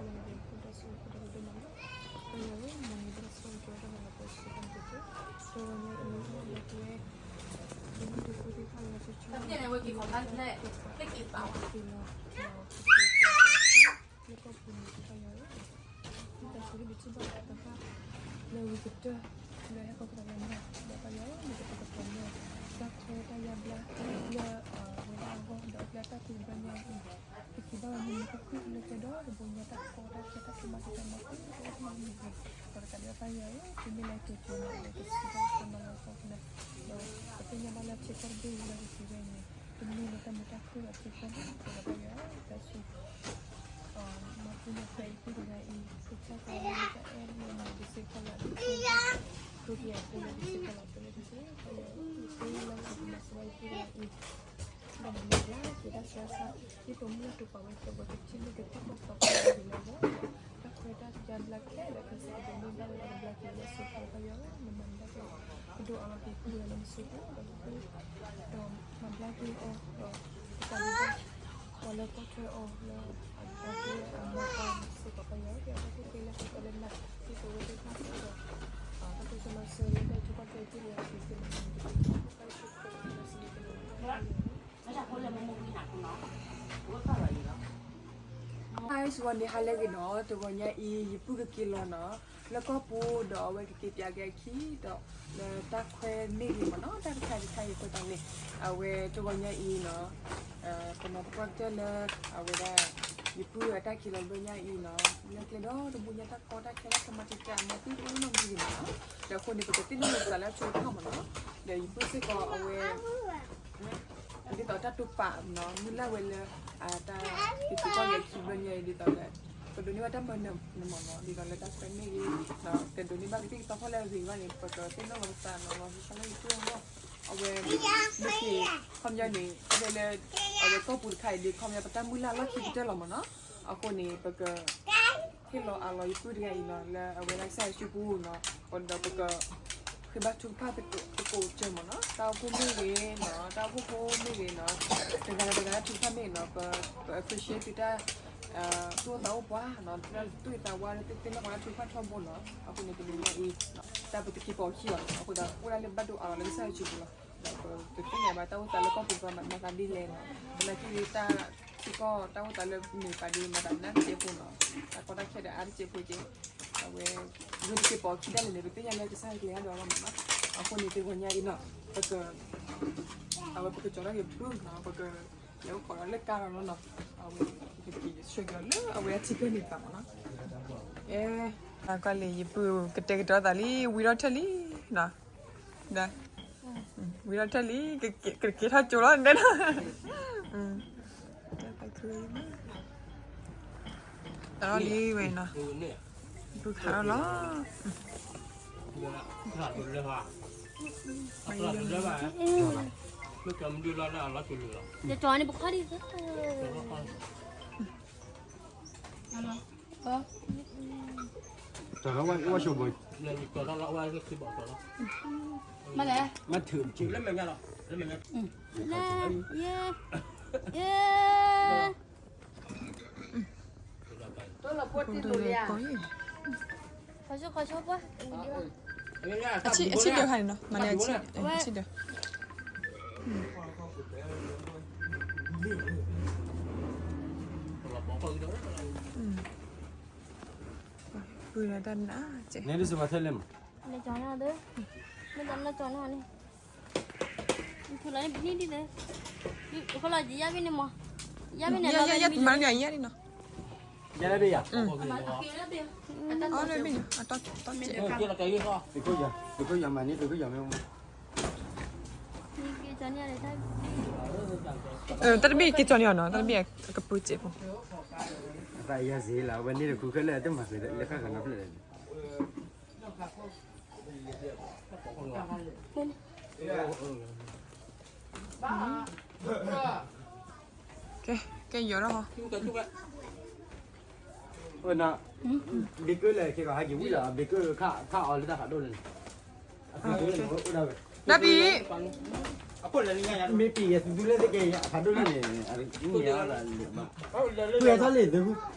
တၢ်လၢအဒဲးခိၣ်တၢ်ဆူၣ်ခိၣ်တၢ်ကဒိၣ်မးလီၤ. ပၢ်ယွၤဧၢ, မ်နကဘၣ်ဆိၣ်ဂ့ၤက့ၤဝဲဒၣ်လၢပှၤဆူၣ်တၢ်ကဒိၣ်, တဂီၤညါအံၤ လၢပဝဲ ဒ်မုၢ်ဒ်ဖုသ့ၣ်တဖၣ်လၢ ကဆိကမိၣ်လၢ က့ၤလီၤ လၢကီၢ်ပူၤန့ၣ် ပၢ်ယွၤဧၢ, မ့ၢ်တၢ်ဆိၣ်ဂ့ၤဒိၣ်ထီၣ်ဘၣ်သ့ၣ်တဖၣ် လၢဝံၤကတၢၢ် လၢဟဲခီဖျိလၢနၤ, ဒီးပၢ်ယွၤဧၢ, မ့ၢ်တၢ်ပကပီၤလၢ တၢ်ခွဲးတၢ်ယာ်ဘျါ လၢ ဝဲဒၣ်အဂီၢ် ဒီးအပျဲၢ်တၢ်သံတဘျီညါအံၤ ပက့ၤဘၣ်ဝဲမ့ၢ်ပခိၣ်လၢကဲဒီးတဘိညါတၢ်ကီတၢ်ခဲတၢ်ကမၣ်တၢ်မၤသ့ၣ်တဖၣ်မ့ၢ်ဂ့ၤ, ဒီးတကးဒံးဘၣ်ပၢ်ယွၤဧၢ, ပမ့ၢ်လၢက့ၤကၠိၤန့ၣ် လၢကစံးဘၣ်ကမၤလၢကီၢ်ပူၤန့ၣ်, ဒီးပသ့ၣ်ညါဘၣ်လၢထံကီၢ်တဘ့ၣ်လၢကစံးဝဲအံၤန့ၣ် တမ့ၢ်လၢတၢ်မုာ်တၢ်ခုၣ်ဒီးထံကီၢ်န့ၣ် ပဒီးပၢ်ယွၤဧၢ, တၢ်ဆိ မ်ပူၤမ့ၢ်ဖဲအံၤပူၤတဂၤအံၤ ကစၢ်ကီးလၢတၢ်အဲၣ်လၢမၤဒုးစ့ၢ်ကီးလၢအဒုး ဒုးကယၤဖိလၢဒုးစ့ၢ်ကီးလၢပလဲၤဒုးစ့ၢ်ကီးလၢ ပူၤလၢကမၤစၢၤဝဲအံၤပူၤတဂၤအံၤ ဒီးမၤဘျါက့ၤတၢ်ဆါဆါ ဒ်သိးမုၢ်လၢ်တိာ်ပာ်ဝဲ ကဲပှၤကထံၣ်န့ၢ်က့ၤတၢ်ကီတၢ်ခဲလၢာ်လီၤ. တၢ်ခွဲးတၢ်ယာ်ဘျါခဲလၢာ်ခဲဆ့ကဒိးန့ၢ်ဘၣ်ဝဲဒီးဘျါက့ၤဝဲစ့ၢ်ကီးပၢ်ယွၤဧၢ, နမၤန့ၢ်တၢ်ကဲ ကဒိးအါထီၣ်က့ၤပူၤလၢနစုပူၤ ဒီးပူၤ ဒီးမၤဘျါက့ၤအီၤ ဒီးတကးဒံးဘၣ် ပှၤလၢကွၢ်ထွဲအီၤလၢအတၢ်ကူၣ်အမၤအီၤစ့ၢ်ကီးပၢ်ယွၤဧၢ, ပှၤလၢကွၢ်ထွဲလၢနၤ ဒ်သိးဝဲသ့ၣ်တဖၣ်စ့ၢ်ကီး တၢ်တိစၢၤမၤစၢၤလၢတၢ်ထူၣ်ဖျဲးသ့ၣ်လၢသုသ့ၣ်မၤန့ၣ် တၢ်ဆိကမိၣ် Hi everyone, ဟါလၢအဂ့ၤနီၤ, တဂီၤညါအံၤ ယပုၢ်ကက့ၤလီၤနီၤ လၢကီၢ်ပူၤ ဒီးအဝဲကက့ၤပၠးက့ၤအခံ ဒီးလၢတၢ်ခွဲးမ့ၢ်ဂ့ၤမ့ၢ်နီၤ တၢ်တခါတခါအံၤအဃိသတးန့ၣ် အဝဲတဂီၤညါအံၤနီၤ ပနီၤပကွၢ်ကတၢၢ်လၢ အဝဲဒၣ် ယပုၢ်အတၢ်က့ၤလီၤဘျီညါအံၤနီၤ လၢကျဲဒီတဘိညါတၢ်ကီတၢ်ခဲတၢ်ကမၤတံာ်တာ်အမၤသ့ၣ်တအိၣ်နီတမံၤဂ့ၤမ့ၢ်နီၤ, ဒီးအဃိန့ၣ် ပကသ့ၣ်နီၣ်လိာ်ပသးလၢအဆိကတၢၢ်မ့ၢ်နီၤ, ဒီးယပုၢ်စ့ၢ်ကီးအဝဲ ဒ်သိးတၢ်တိာ်ပာ်နီၤ မုၢ်လၢ်ဝဲလၢ အတၢ်က့ၤသံကွၢ်လၢခံဘျီညါအံၤဒ်သိးလၢ ပဒိးန့ၢ်ဘၣ်တၢ်မၤနၢၤန့ၣ်မ့ၢ်နီၤ ဒ်သိးလၢတၢ်ခွဲးမ့ၢ်ဂ့ၤ ကဒိးန့ၢ်ဘၣ်ကသံၣ်ကသီဖီၣ်လၢအဂ့ၤဘၣ်န့ၣ် ပကသ့ၣ်နီၣ်လိာ်ပသးနီၤ လီၤဆီဆီလၢယပုၢ်အဂီၢ် အဝဲ မ့ၢ်က့ၤ ခီပညီန့ၣ် ဖဲလၢ အဝဲကီၢ်ပူၤတခါအံၤဒီး ခီပညီပတၢ်မုၢ်လၢ်လီၢ်ခံကတၢၢ်လီၤမ့ၢ်နီၤ, အဃိန့ၣ် ပက ဟ့ၣ်လီၤအးလီၤယပုၢ်တဂၤအံၤနီၤ လၢအဝဲဒၣ်ကစၢ်ယွၤစုပူၤနီၤ, ဒီးပက ဃ့ဘါထုကဖၣ်သကိးစၢၤမ့ၢ်နီၤ, တၢ်အိၣ်ဖှိၣ်မ့ၢ်ဂ့ၤနီၤ, တၢ်အိၣ်ဖှိၣ်ဖိမ့ၢ်ဂ့ၤနီၤ, တဂၤဒီးတဂၤတၢ်ထုကဖၣ်မ့ၢ်ဂ့ၤနီၤ, ပ ပ appreciate သုတၢ် သူၣ်အိၣ်သးအိၣ်ပှၤနီၤ, သူၣ်အိၣ်သးဝါလၢသ့ၣ်နီၣ်ပှၤတၢ်ထုကဖၣ်ထီဘိနီၤ, အဃိန့ၣ် တနံၤညါအံၤ တၢ်ပတက့ၤပိာ်ခံဘၣ်နီၤ, အဃိသတး အိၣ်ဒၣ်လၢဘၣ်ဒိအးလီၤလၢကစၢ်ယွၤစုပူၤလီၤ, ဒီးပတသ့ၣ်ညါဘၣ်တၢ်အိၣ်သးလၢကီၢ်ပူၤပှၤမၤသးဒ်လဲၣ်နီၤ, သနာ်က့ဒီးတၢ် စ့ၢ်ကီးတၢ်အိၣ်သးလၢမ့ၢ်ပာ်ဒံးမၤသးနးတစဲးဖိနီၤ, တၢ်ကီတၢ်ခဲဒီးအါတစဲးဖိက့ၤ, အဝဲ ဂ့ၢ်တက့ၤပိာ်ခံဒၣ်လဲာ်န့ၣ် ပသ့ၣ်ညါလၢကစၢ်ယွၤကလဲၤတၢ်ဒီးအဂီၢ်မ့ၢ်နီၤ, အဃိန့ၣ် တဂီၤညါအံၤနီၤ ပက အဝဲပကကၠီၤထီၣ်က့ၤပူၤနီၤ, ပကလဲၤအိၣ်ခိးဒီးလၢကါဒီးလီၤနီၤ, အဝဲ ပကက့ၤဆှၢက့ၤလၢအဝဲအထံကၢၢ်န့ၣ်သးမ့ၢ်နီၤ, အဲ ကွၢ်လံ ယပုၢ်ကတဲာ်ကတီၤသးလံ ဝံထီၣ်ထဲလံနီၤ, ဝံထီၣ်ထဲလံ ကက့ၤထီၣ်ကၠိလီၤန့ၣ်နီၤ, တၢ်လံဝဲနီၤ, ပုၢ်ခးထီၣ်လီၤ, မလဲၣ်, မ့ၢ်ထုးက့ၤ, ယဲ ယဲ ခီဆိခီဆိပှၢ်, အဆံၣ်ဒၢးခါန့ၣ်နီၤ, မၤန့ၢ်အဆံၣ်ဒၢး, ပှၤတၢ်နးကဲ, လဲၤကၠီၤန့ၣ်, မ့ၢ်တၢ်လၢကၠီၤန့ၣ်န့ၣ်, ခီလီၤယယါဘ့ၣ်န့ၣ်မး, ယါဘ့ၣ်န့ၣ်, ယါဘ့ၣ်ယါ, အတၢ်တဘ့ၣ်, တၢ်တဘ့ၣ်က့ၤကၠီၤန့ၣ်နီၤ, တၢ်တဘ့ၣ်အကပၢစဲးဖိ, အသးယၤစ့လီၤ, အဝဲန့ၣ်တခူခဲလၢာ်တမၤဃုာ်လၢဃၣ်ဃၢၤနီတဖျၢၣ်လဲၣ်န့ၣ် ကဲ ကဲယီၤထီၣ်ဟီ, ဘ့ကၢၢ်လဲၣ် က့ၤကီးဟဲက့ၤဝံၤလီၤ, ဘ့ကၢၢ်ခါအီၤလၢတၢ်ဖးဒိၣ်န့ၣ်, ဒၣ်ပံၤ, မ့ၢ်ပံၤယဲၢ်သုသုလၢသကဲယၤဖးဒိၣ်လၢန့ၣ်, ပှဲၤထီၣ်လံသု, ဒၣ်ပံၤ, အံၤနီၤ, လဲၤလဲၤဘၣ်လၢတၢ်ပျီပူၤ,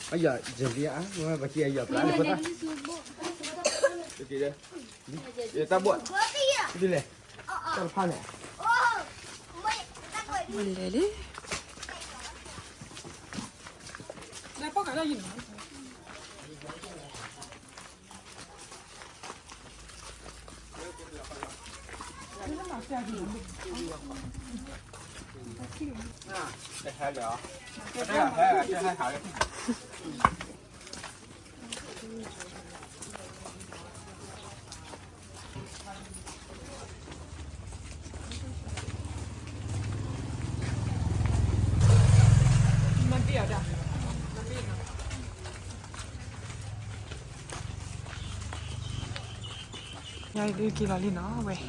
အယွၤယံၤလံဧါ, ပှၤကံအယွၤပျါလံဖိသၣ်, တၢ်ဘိၣ်, ဒ်လဲၣ်, တၢ်တဖၣ်န့ၣ်, လဲၤလံ. ညါဒုးက့ၤလီၤလံနီၤဝဲ, ပ့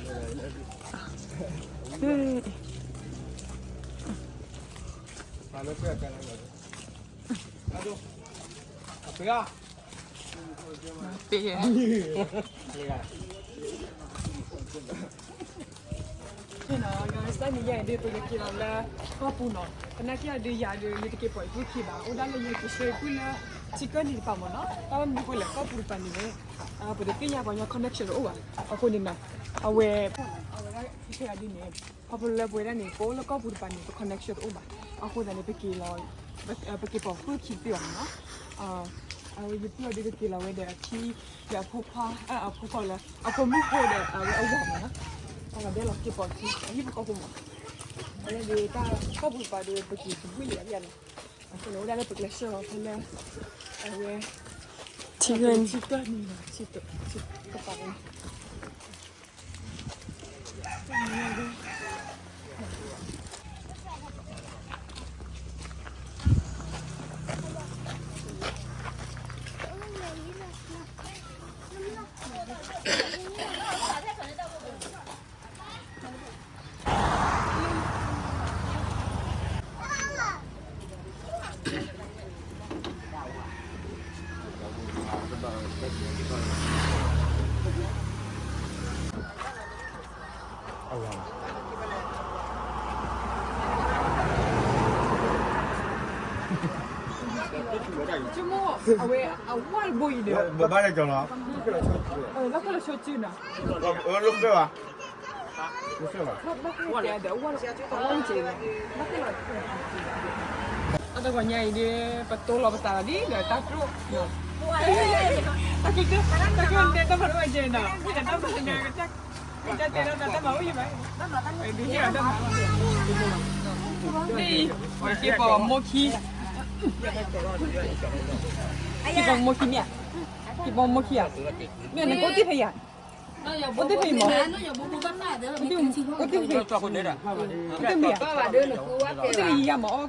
ၢ်, စၢ်န့ၣ်ယၤအံၤဒုး ပကက့ၤလီၤလၢကီၢ်ပူၤနီၤ, သနာ်က့အံၤဒုးယၤဒုး ယတက့ၤပိာ်ယပုၢ်ခံဘၣ်, အိၣ်ဒၣ်လၢယကဆှၢယပုၢ်လၢ ထံကၢၢ်နံၤတပၤမ့ၢ်နီၤ, တၢ်လၢမနုၤဃိလဲၣ်ကီၢ်ပူၤတပၤန့ၣ်, ပတသ့ၣ်ညါပှၤညီ connection တအိၣ်ဘၣ်, အဃိန့ၣ်နီၤ, အဝဲ, အဝဲဒၣ်ဖဲအံၤဒုးန့ၣ်, ခီဖျိလၢပဝဲဒၣ်န့ၣ် ပအိၣ်လၢကီၢ်ပူၤတပၤန့ၣ် ပ connection တအိၣ်ဘၣ်, အဃိသတးန့ၣ် ပက့ၤလီၤ, ပက့ၤပိာ်ပုၢ်ခံသ့ဘၣ်မ့ၢ်နီၤ, အဝဲယပုၢ်အံၤဒုးကက့ၤလီၤဝဲဒီးအခံ, ဒီးအဖိခွါ, အဖိခွါလၢ အဖိမုၣ်ဖိဒီးအဝဲအဝၤမ့ၢ်နီၤ, အဝဲဒဲလီၤက့ၤပိာ်ခံ အဟံၣ်ဖိဃီဖိမ့ၢ်, အဝဲဒၣ်ကီၢ်ပူၤတပၤဒီး ပက့ၤတဘှံၣ်လံဧါန့ၣ်, အဃိန့ၣ် အိၣ်ဒၣ်လၢပကျဲးစၢးလီၤဖဲလၢ, အဝဲ, ထံကၢၢ်နံၤ, ထံကၢၢ်နံၤ, အဝဲအဝၤတဘိအံၤဒီး, ဘၣ်လဲၤကီၤလီၤ, လီၢ်ခၢၣ်လၢဆိကၠူနီၤ, လီၢ်ခၢၣ်ဘၣ်, အတဂီၤညါအံၤဒီး ပတိၢ်လီၤပသးလီၤဒ်ဒီးတၢ်ကျိၣ်, တၢ်ကျိၣ်, တၢ်ကျိၣ်တဲတၢ်မၤတအိၣ်ကဲနီၤ, တၢ်မၤ, တၢ်တဲတၢ်မၤအိၣ်ယမး, ဒ်န့ၣ်, က့ၤပိာ်မိၢ်ခံ, က့ၤပိာ်မိၢ်ခံမ့ၢ်ဧါ, က့ၤပိာ်မိၢ်ခံဧါ, မ့ၢ်နကအိၣ်တ့ၢ်ဖဲယၤ, အိၣ်တ့ၢ်ဖဲအံၤမး, အိၣ်တ့ၢ်ဖဲ, အိၣ်တ့ၢ်ဖဲယၤမး အီၣ်ကွဲး, မ့ၢ်ဖဲန့ၣ်နကီၤဒုးကီၤခဲလၢာ်, ဘၣ်ဒီးမနီၤကါဘိန့ၣ်, တိၤထီၣ်ဒီးစဲးဒီး, အံၤ ယပုၢ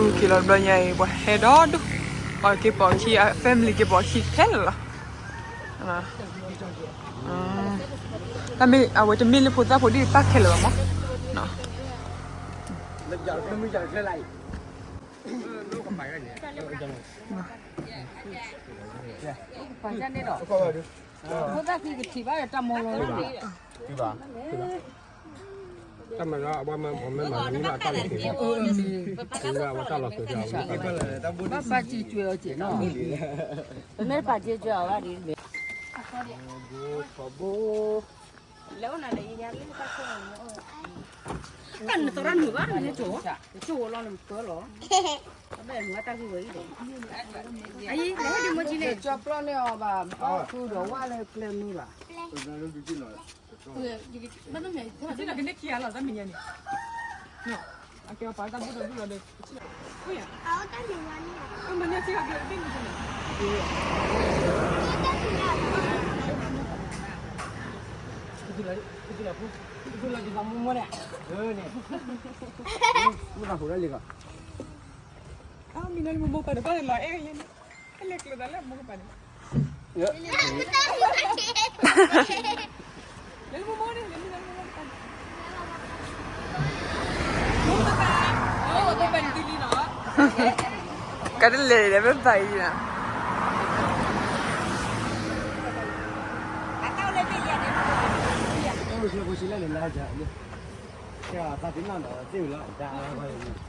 ်က့ၤလီၤတဘျီညါအံၤ ပှၤဟဲဒီဒူၣ်, ပှၤက့ၤပိာ်ခံ, family က့ၤပိာ်ခံခဲလၢာ်လီၤ. တၢ်မ့ၢ်အဝဲတမ့ၢ်လၢဖိသၣ်ဖိဒ်ပၢ်ခဲလၢာ်ဘၣ်မး, ဖိသၣ်ခံကထံၣ်ဘၣ်ဒီးတၢ်မီၤလီၤလီၤ, တၢ်မၤလီၤ အဝဲမၤမၤမၤမၤမၤတၢ်လီၤဃုာ်, အဝဲတၢ်လီၤဃုာ်, ဘၣ်ပာ်စံးကွဲးအီၤက့ၤနီၤ, ပမ့ၢ်ပာ်စံးကွဲးအီၤဘၣ်ဒ်န့ၣ်, ဘိဘိ, လဲၤအိၣ်နၤဒီးယၤလၢတၢ်ဆိၣ်ဂ့ၤန့ၣ်, တၢ်နသရၣ်နုာ်ဘၣ်နကၠိ, ကၠိဝဲလီၤနကၢလီၤ, အဘၣ်မူတၢ်ဂ့ၢ်ဝဲအံၤဒီး, အံၤလဲၤဟဲဒုးမီကၠံန့ၣ်, ကၠီပျီန့ၢ်အီၤဘၣ်, ဘၣ်ဃုဒီးဝၣ်လၢကျဲမုၢ်ဘၣ်. ဘၣ်မ့ၢ်ကန့ၣ်ခံဂၤလီၤ တၢ်မဲာ်ညါန့ၣ်, အကဲပာ်တၢ်ဘူၣ်ဒီးဘူၣ်လီၤဒီး, အမ့ၢ်န့ၣ်ထံဂၤဘျၢတဘ့ၣ်မ့ၢ်န့ၣ်, ကသူလီၤ, ကသူလီၤ, ကသူလီၤဒ်သိးမိၢ်မိၢ်န့ၣ်, အၢန့ၣ်, မ့ၢ်တၢ်ဟူးလၢလံကီး, အမ့ၢ်န့ၣ်မိၢ်မိၢ်ပှၤတဘၣ်လီၤအဲၣ်ယဲန့ၣ်, ဟဲလဲၤကျိၤသးလၢမိၢ်ကပၤန့ၣ် ကတလဲၤလဲၣ် ပပာ်အံၤနီ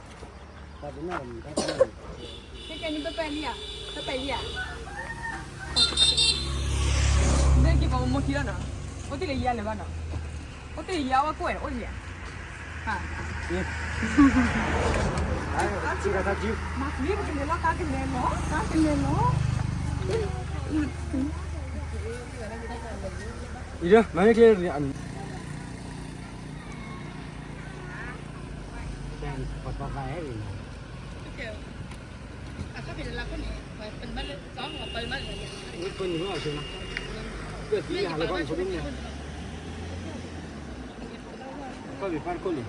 ၤ, သးတနၢ်ဒီးသ့ၣ်ဝံၤလီၤ, သးတနၢ်ဒီး, ကဲန့ၣ် ပပာ်လံဧါ, ပပာ်လံဧါ, မ့ၢ်က့ၤပှၤမိၢ်ခံလီၤနီၤ, အိၣ်တ့ၢ်လၢယၤလၢၤဘၣ်နီၤ, အိၣ်တ့ၢ်လၢယၤဝဲကိးဝဲအိၣ်ယၤ မ့ၢ်ပကလဲၤလီၤ ကါကလဲၤလီၤ, ကါကလဲၤလီၤ, အံၤမ့ၢ်က့ၤ ပှၤတီၢ်သးဟဲဂ့ၤနီၤ, ပနုာ်အီၤဆိနီၤ, ပသံဟးလၢကီၢ်န့ၣ်ဖိဒိၣ်န့ၣ်, ကီၢ်ပံၤဖးတခိၣ်န့ၣ်, ပ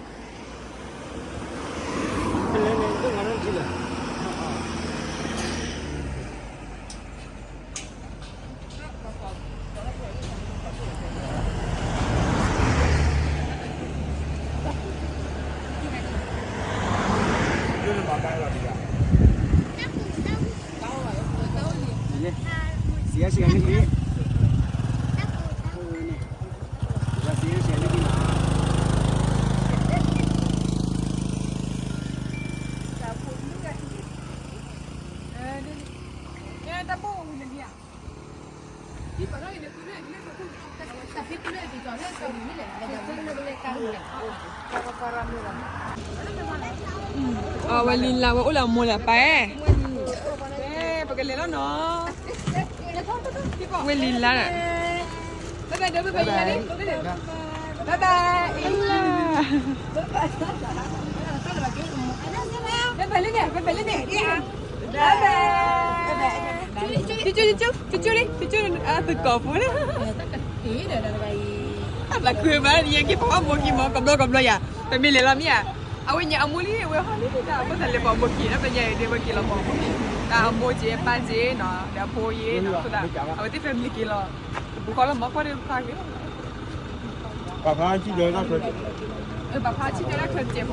လဲၤန့ၣ် ဒိၣ်မးလၢထံလၢာ် စံးဆံးန့ၣ်, စံးဆံးန့ၣ်, တၢ်ဘိၣ်ဝံၤန့ၣ်, အဝဲလံလၢဝဲအိၣ်လၢအမိၢ်လၢအပၢ်, ပကလဲၤလီၤနီၤ, ဝဲလံလၢ, ဘၣ်ဘၣ်ဒီး ဘၣ်ဘၣ်ယၤန့ၣ်, ဘၣ်ဘၣ်, ဘၣ်ဘၣ်လံန့ၣ်, ဘၣ်ဘၣ်လံန့ၣ်, ကၠူကၠူ, ကၠူကၠူလံ, ကၠူကၠူ, သုကိးဖိန့ၣ်, အသးခုမး ယက့ၤပှၤအမိၢ်ခံမး ကဘျီကဘျီယၤ, ပမ့ၢ်လဲၤလီၤမ့ၢ်ဧါ, အဝဲညါအမိၢ်လံ အဝဲဟီၣ်လံ တၢ်အဖိသၣ်လဲၤပှၤအမိၢ်ခံ ဒီးပညါအံၤဒ်ဝဲက့ၤလီၤပှၤအမိၢ်ခံ, တၢ်အမိၢ်က့ၤပၢ်က့ၤနီၤ ဒီးအဖိယ့ၣ်နီၤ အဃိသတး အဝဲသ့ၣ် family က့ၤလီၤ, ပဘူၣ်ဃီလီၤမၤကွၢ်ဒီးပှၤက့ၤလီၤ, ပာ်ဖျါထံဒီးတၢ်ချၢ, ပာ်ဖျါထံဒီးတၢ်ချၢတစဲးဖိ, ဒိၣ်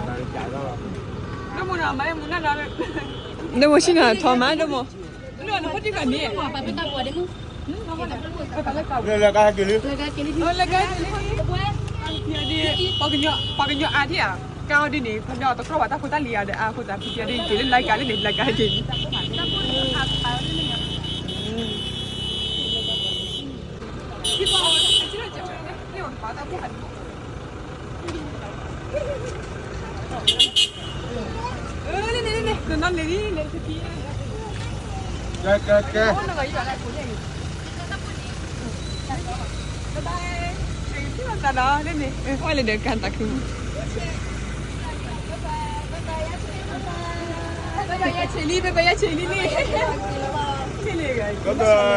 မိၢ်နီၤ မၤမူနၢ်နီၤ, ဒိၣ်မိၢ်ဆံၣ်နီၤ ထီမး ဒိၣ်မိၢ် လၢကါက့ၤလံ, လၢကါက့ၤလံ, ပှၤကညီအါဒံးဧါ, ကါအီၤဒ်န့ၣ် ဖဲန့ၣ်တကြၢးဘၣ်တၢ်ဖိတၢ်လံၤဧါဒီး အါအဃိသတး ဖံဖံအီၤဒ်န့ၣ် က့ၤလၢလၢကါလၢန့ၣ် လၢကါက့ၤလံ, ကဲ ကဲ ကဲ ဘၣ်ဘၣ် ယဆံးလံ ဘၣ်ဘၣ် ယဆံးလံလံ, ဘၣ်ဘၣ် အိၣ်တ့ၢ်ဖဲနီၤ, ဘၣ်အိၣ်တ့ၢ်ဖဲနီၤ, တၢ်အိၣ်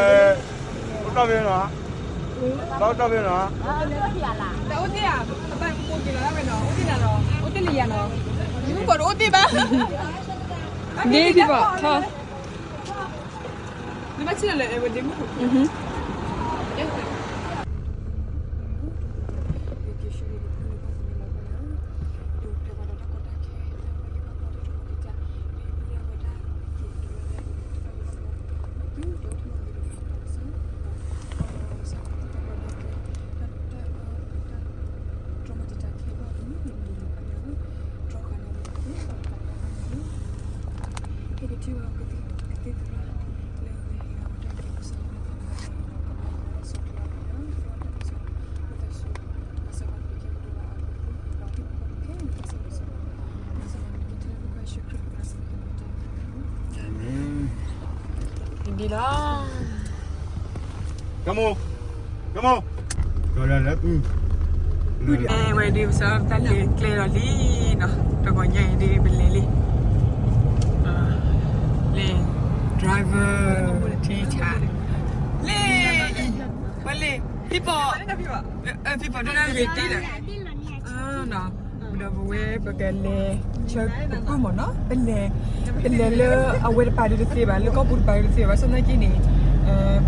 တ့ၢ်ဧါ, ပဘၣ်ကပိာ်က့ၤလီၤဒၣ်ဝဲနီၤ, အိၣ်တ့ၢ်လံဧါနီၤ, အိၣ်တ့ၢ်လံဧါနီၤ, မုၢ်ကီးတအိၣ်တ့ၢ်ဘၣ်, ဒ့ဖံဘီၣ်ထီၣ်, နဘၣ်ဆံးလီၤလၢအဝဲဒ့မုၢ်ကီး ဟဲက့ၤထံၣ်ဝဲကသံၣ်သရၣ်လၢအဝဲဟဲဟ့ၣ်ဝဲတၢ်ကဲကစၢ်လၢ လီၤ. ကမ, ကမ, အဲဝဲဒုး ပစးတၢ်လဲၤကျဲလီၤလံနီၤ, တဂီၤညါအံၤဒုး ပလဲၤလံ, လဲၤ driver ထံဆး, လဲၤအံၤ, ပလဲၤ people, people ဒ်န့ၣ်ဂ့ၤတ့ၢ်ဒီး ဒီးပဝဲပကလဲၤဆၢပပုၢ်မ့ၢ်နီၤ, ပလဲၤ, ပလဲၤလၢအဝဲတပၤဒုးတသ့ဘၣ်, လၢကီၢ်ပူၤတပၤဒုးတသ့ဘၣ်, ဆၢနာ်က့န့ၣ်,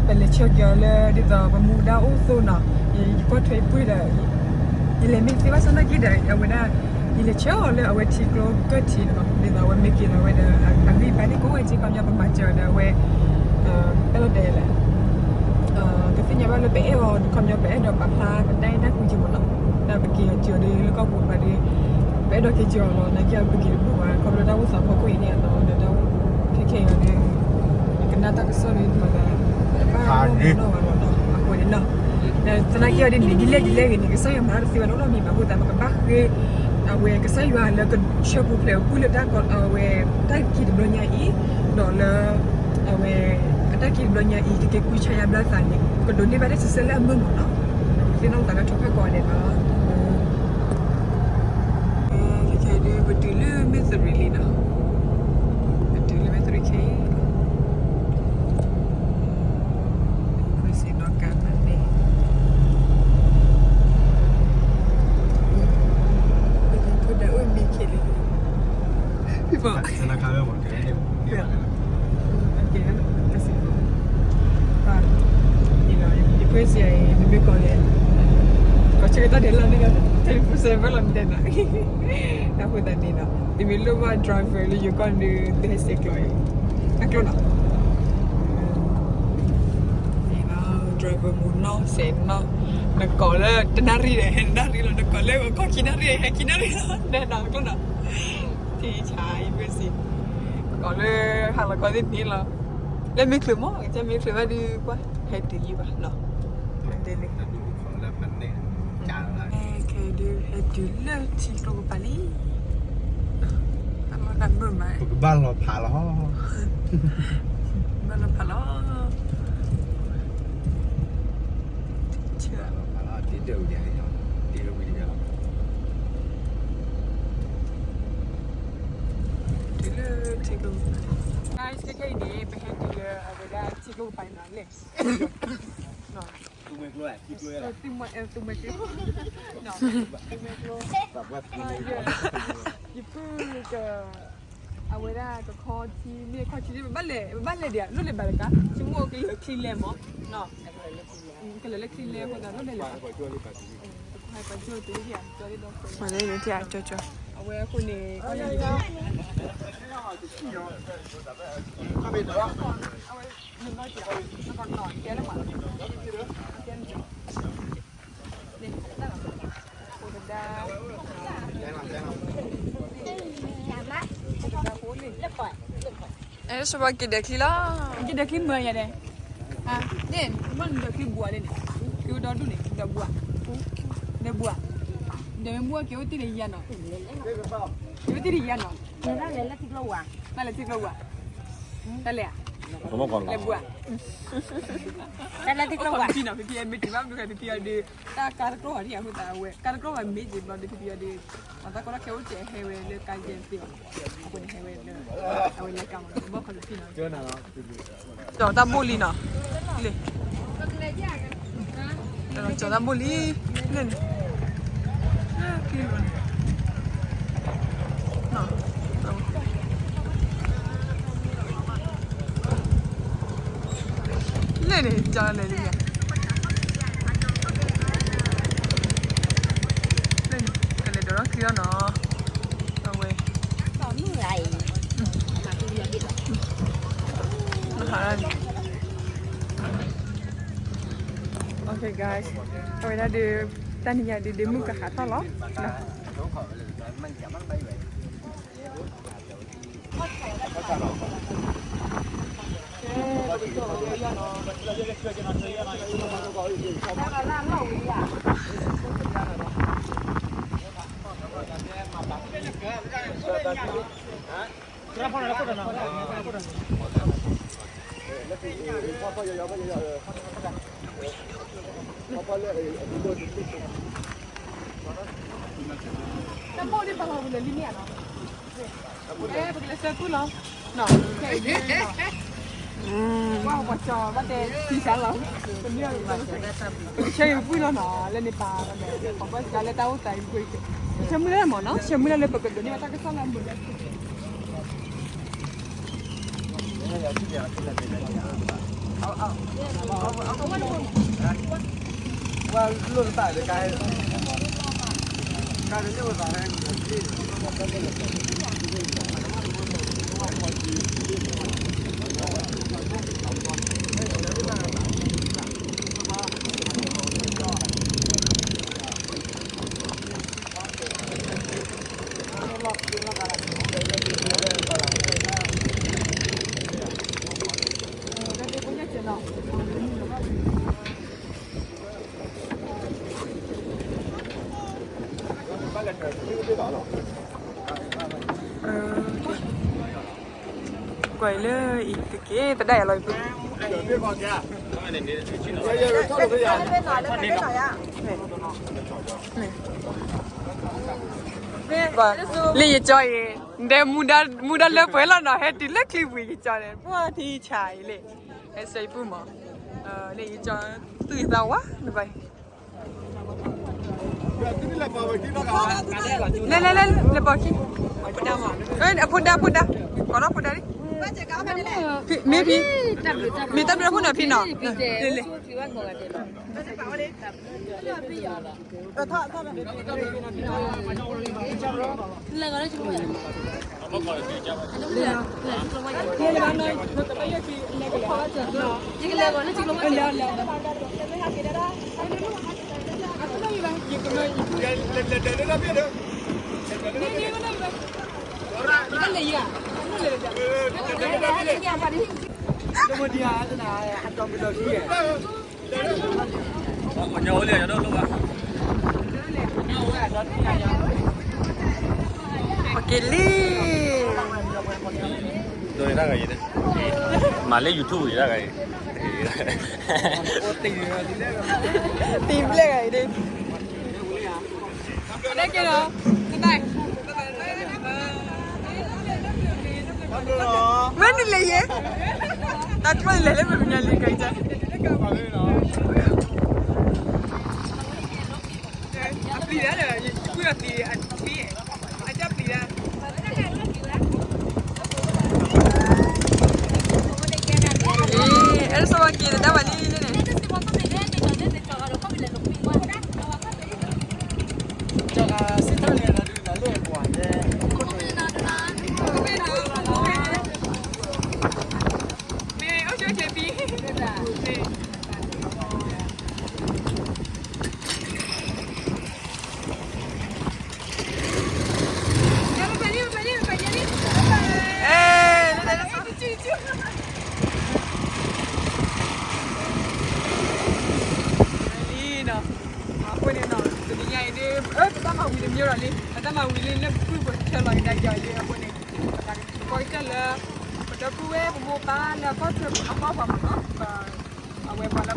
ပလဲၤဆၢက့ၤအီၤလၢဒ်သိးပမူဒါအိၣ်အသိးနီၤ, ယကွၢ်ထွဲပှ့ၤဒီး, ယလဲၤမ့ၢ်တသ့ဘၣ်ဆၢနာ်က့ဒီး အဝဲဒၣ်, ယလဲၤဆၢအီၤလၢအဝဲထံကျိကၢၢ်ထံးနီၤ, ဒ်သိးအဝဲမ့ၢ်က့ၤလီၤဝဲဒီး အဂံၢ်အဘါန့ၣ် ကအိၣ်ဝဲက့ၤခီပညီ ပမၤစၢၤဒီးအဝဲ ပအဲၣ်ဒိးတဲလဲၣ်, ကသ့ၣ်ညါဘၣ်လၢပအဲၣ်အီၤခီပညီ ပအဲၣ်ဒိးပာ်ဖျါပတၢ်အဲၣ်တၢ်ကွံက့ၤမ့ၢ်နီၤ, ဒီးပက့ၤအီၤက့ၤအီၤဒ်လၢကီၢ်ပူၤတပၤဒီး, ပအဲၣ်ဒိးက့ၤက့ၤအီၤလီၤ, နာ်က့ပက့ၤတဘူၣ်ဘၣ် ခီဖျိတၢ်အိၣ်သးဖီခိၣ်အံၤန့ၣ်နီၤ, ဒီးတၢ်အိၣ်ခဲခဲအံၤဒီး, ကနၣ်တၢ်ကစီၣ်န့ၣ် တဘၣ်နီၢ်ဘၣ်လီၤနီၤ, အဃိန့ၣ်နီၤ, ဒီးသနာ်က့အီၤဒ်န့ၣ် ဒ်လဲၣ်ဒ်လဲၣ်ဂ့ၤန့ၣ် ကစၢ်ယွၤမၤတၢ်တသ့ဘၣ်နီတမံၤဘၣ်အဃိသတး ပကဘၣ်ဃ့အဝဲကစၢ်ယွၤလၢကဆၢပူၤဖျဲးအပူၤလၢတၢ်ကီ, အဝဲတၢ်က့ၤတဘျီညါအံၤ, ဒီးလၢ အဝဲအတၢ်က့ၤတဘျီညါအံၤ ကက့ၤကွံဆါယါဘျါသးန့ၣ် ကဒိးန့ၢ်ဘၣ်တၢ်စံးဆၢလၢအမုာ်မ့ၢ်နီၤ, ကသ့ၣ်နီၣ်သးလၢထီၣ်ဖဲကီးဒဲးနီၤ, ခဲခဲဒုး ပတုၤလၢမဲၢ်သရံးလံနီၤ, ပတုၤလၢမဲၢ်သရံးခဲအံၤ ခွံစံးနီၣ်ကါမၤန့ၣ်, ဖိဒၣ်အိၣ်မံခ့လံ, people, ယဖိစံးအံၤ မ့မ့ၢ်ကီးလဲၣ်, ကီးဆၢကတီၢ်ဒဲးလီၤန့ၣ်, တၢ်ဖိစဲးဖဲလီၤဒဲးနီၤ, အဃိသတးန့ၣ်နီၤ သုမ့ၢ်လိၣ်ဘၣ် driver လၢယိၤကီၢ်န့ၣ် သုဟဲစဲးကျိးအံၤ, အကျိနီၤ driver မူနီၢ်စဲးနီၢ်, နကိးလၢတနၣ်ရံၣ်ဒီး ဟဲနၣ်ရံၣ်လီၤ, နကိးလၢဂီၤခီခံနၣ်ရံၣ် ဟဲခံနၣ်ရံၣ်လီၤ, နဲနီၤ ကျိနီၤ, ထံဆါအံၤ ပစံး, ကိးလၢဟါလီၤခီသ့ၣ်န့ၣ်လီၤ, လၢမ့ၢ်ချုးမ့ၢ် ကစၢ်မ့ၢ်ချုးဘၣ်ဒုးကွၢ် ဟဲတုၤယံၤဘၣ်နီၤ, ဒ်န့ၣ် ခဲဒုးဟဲတုၤလၢထံကျိကပၤလံ, တၢ်လီၢ်တၢ်ဘၢၣ်မး ပကဘၣ်လီၤဖးလီၤ, ဘၣ်လီၤဖးလီၤ, ဆၢလီၤဖးလီၤ တ့ဒၢးဝံၤဒီး, တ့ဒၢးဝံၤဒီးလီၤ, တုၤလၢထံကျိကပၤ, guys ခဲခဲအံၤန့ၣ် ပဟဲတုၤလၢအဝဲဒၣ်ထံကျိကပၤန့ၣ်လီၤ, လဲၣ် သုးမွဲကျိ, သုးမွဲကျိ, သုးမွဲကျိ, ယပုၢ်က, အဝဲဒၣ်ကခီထံမ့ၢ်ခီထံန့ၣ် ပဘၣ်လဲၤ, ပဘၣ်လဲၤဒံးဧါ, လိၣ်လဲၤဘၣ်တကါ, ဆိကမိၣ်ကလဲၤချံလဲမး, ကလဲၤလၢချံလဲအဃိသတး လိၣ်လဲၤလဲၤဘၣ်, ပှၤကၠိတ့ၢ်, ပှၤလၢန့ၣ်ထံၣ်အကၠိကၠိ, အဝဲအဃိန့ၣ် အဲ စဘၣ်က့ၤဒဲးချံလီၤ, က့ၤဒဲးချံမၢယၤဒဲး, န့ၣ် မ့ၢ်နဒဲးချံဘှါလံန့ၣ်, က့ၤအိၣ်ဒီဒူၣ်န့ၣ် ဒဲးဘှါ, ဒဲးဘှါ, ဒဲးမ့ၢ်ဘှါက့ၤအိၣ်တ့ၢ်လၢယၤနီၤ, က့ၤအိၣ်တ့ၢ်လၢယၤနီၤ, တၢ်လဲၤထံကျိဝါ, တၢ်လဲၤထံကျိဝါ, တၢ်လဲၤဘှါ, တၢ်လဲၤထံကျိဝါ, ဖံဖံမ့ၢ်တုၤဘၣ်မနုၤဃဲ ဖံဖံအဒုး, တၢ်ကါတကျိဝါဒံးအဃိသတးဝဲ, ကါတကျိဝါမ့ၢ်က့ၤဘျီဒုး ဖံဖံအဒုး, မၤတၢ်ကီတၢ်ခဲအိၣ်ကဲဟဲဝဲလၢကါယဲၢ်သ့ၣ်အီၤ, အဃိန့ၣ်ဟဲဝဲလၢ, အဝဲလၢကါမၤလၢဘီၣ်ခီဖံဖံနီၤ, ကၠီၤတၢ်ဘိၣ်လံနီၤ, လံ, ကၠီၤတၢ်ဘိၣ်လံ, လၢန့ၣ်, လၢခံန့ၣ် လၢန့ၣ် ကလဲၤလံ, လၢန့ၣ် ကလဲၤဒိးထီၣ်ချံလီၤနီၤ, အဝဲ, okay guys, အဝဲဒၣ်ဒုး, တနံၤညါဒုး ဒုးမုၢ်ကဟးထီၣ်လီၤ. လၢ တၢ်ဘိၣ်န့ၣ်ပှၤဟီၣ်ပူၤလၢလံမ့ၢ်ဧါနီၤ, ပကလဲၤဆှၢပုၢ်လီၤ, ပှၤဟီၣ်ပှၤကၠီဘၣ်တဲသံစးလီၤ, ပကဆၢယပုၢ်လီၤနီၤ လၢန့ၣ်ပၢ်, ပှၤဘၣ်စးလၢတၢ်အိၣ်သးအံၤပှ့ၤ, ဆၢမုၢ်လၢ်မ့ၢ်နီၤ ဆၢမုၢ်လၢ်လၢပကဒိးန့ၢ်ဘၣ်တၢ်ကစီၣ်လၢအမုာ်လၢ ကွၢ်အံၤလၢအံၤတက့ၢ် တဒၣ်ယၤလီၤအံၤပူၤ, လၢယကၠီအံၤ, ဒဲမူဒါလၢပှဲၤလီၤနီၤ ဟဲတုၤလၢချံပူၤယကၠီန့ၣ် ပှၤထံဆးအံၤလံ, ဟဲဆှၢယပုၢ်မး, လၢယကၠီသူၣ်ယသးဝါနကွၢ် လဲၤလဲၤလဲၤ လဲၤပိာ်ခံ, အဖိဒါ အဖိဒါ, ကိးလီၤဖိဒါလံ, မ့ၢ်ဖံ, မ့ၢ်တၢ်ဘျုးဖိနီၤဖံနီၤ, လဲၤလဲၤ, okay လံ, မၤလၢ YouTube တဂၤအံၤ, တံၤဘျဲၣ်ဂၤအံၤဒ် မ့ၢ်နလဲၤယဲ, တၢ်ကျိၣ်လဲၤလၢမ့ၢ်မနုၤလံကါ, အပျံၤဒၣ်ဒီး ယကွၢ်အပျံၤအထံ, အတၢ်ပျံၤဒၣ်, အဲၣ်ဒိးဆိက့ၤတဒၣ်ဝဲလံန့ၣ်, လံနီၤ, အဃိန့ၣ်နီၤ တနံၤညါအံၤဒ် ပတၢ်မၤဝံၤတမံၤဒီးလံ ပတၢ်မၤဝံၤလံ လၢပပုၢ်ပဆၢလီၤကဒါက့ၤအီၤလံအဃိန့ၣ် ပသးကဆူၣ်ကီကစၢ်လၢ ပဒီပုၢ်ဝဲၢ်ပမိၢ်ပၢ်လၢအကီၢ်ချၢအပှၤပှၤမးနီၤ, အဝဲပှၤ